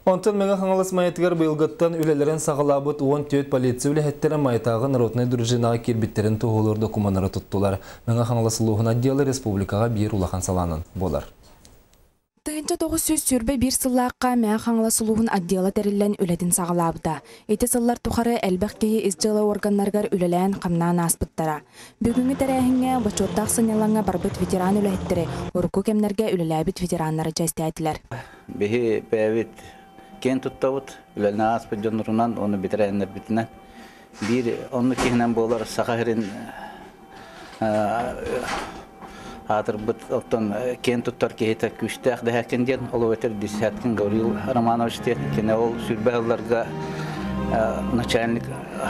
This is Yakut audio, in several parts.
Онтон Мэҥэ Хаҥалас Майатыгар быйылгыттан үлэлэрин саҕалаабыт 14 полиция үлэһиттэрэ Майатааҕы народнай дружинаҕа киирбиттэрин туоһулуур докумуоннары туттулар. Мэҥэ Хаҥалас улууһун отдела республикаҕа биир улахан салаанан буолар. 1921 сыллаахха Мэҥэ Хаҥалас улууһун отдела тэриллэн үлэтин саҕалаабыта. Ити сыллар тухары элбэх киһи ис дьыала органнарыгар үлэлээн-хамнаан ааспыттара. Бүгүҥҥү тэрээһиҥҥэ бочуоттаах сынньалаҥҥа барбыт ветеран үлэһиттэри, урукку кэмнэргэ үлэлээбит ветераннары чэстээтилэр. Биһи бэйэбит киэн туттабыт, үлэлээн ааспыт дьоннорунан уонна бэтэрээннэрбитинэн. Биир оннук киһинэн буолар Саха сирин аатырбыт оттон киэн туттар киһитэ күүстээх дэһээккин диэн ол эбэтэр Десяткин Гаврил Романович диэн кини ол сүүрбэ сылларга начальник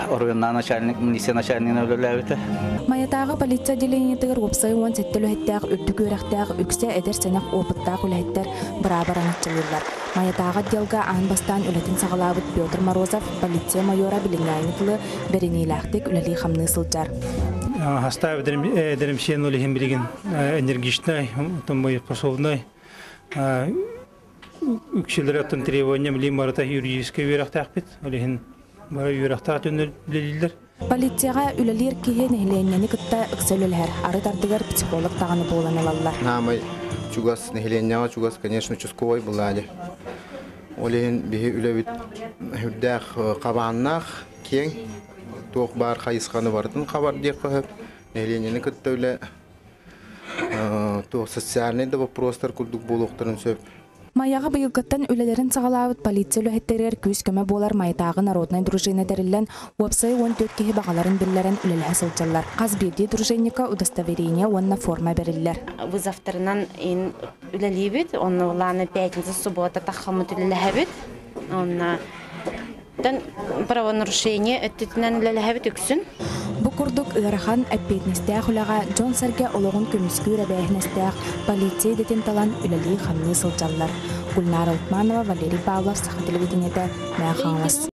оройуоннааҕы начальник милиция начальнигынан үлэлээбитэ. Майатааҕы полиция отделениетыгар уопсай 17 үлэһиттээх үрдүк үөрэхтээх үксэ эдэр-сэнэх опыттаах үлэһиттэр быраабы араҥаччылыыллар. Майатааҕы отделга аан бастаан үлэтин саҕалаабыт Петр Морозов полиция майора билиҥҥээҥи тылы бэриниилээхтик үлэлии-хамныы сылдьар. Хастаабы дэрэмсиэн ол иһин билигин энергичнай, боеспособнай үксүлэрэ оттон требования билим барыта юридическай үөрэхтээхпит. Ол иһин бары үөрэхтээх дьоннор үлэлииллэр. Полицияҕа үлэлиир киһи нэһилиэнньэни кытта ыкса үлэлэһэр, арыт ардыгар психолог даҕаны буолан ылаллар. Наамай чугас, нэһилиэнньэҕэ чугас, конечно, участковай былаане. Ол иһин биһи үлэбит үрдээх хабааннаах, киэҥ, туох баар хайысханы барытын хабар диэххэ сөп. Нэһилиэнньэни кытта үлэ туох социальнай да вопростар курдук буолуохтарын сөп. Майаҕа быйылгыттан үлэлэрин саҕалаабыт полиция үлэһиттэригэр күүс-көмө буолар Майатааҕы народнай дружина тэриллэн, уопсайа 14 киһи баҕаларын биллэрэн үлэлэһэ сылдьаллар. Хас биирдии дружинникка удостоверение уонна форма бэриллэр. Вызовтарынан үлэлиибит, онно улаана пятница, суббота таххаммыт үлэлэһэбит. Онно правонарушение өттүтүнэн үлэлэһэбит үксүн. Бу курдук ыарахан, эппиэтинэстээх үлэҕэ дьон-сэргэ олоҕун көмүскүүр эбээһинэстээх полиция идэтин талан үлэлии-хамныы сылдьаллар. Гульнара Утманова, Валерий Павлов, Саха телевидениетэ, Мэҥэ Хаҥалас.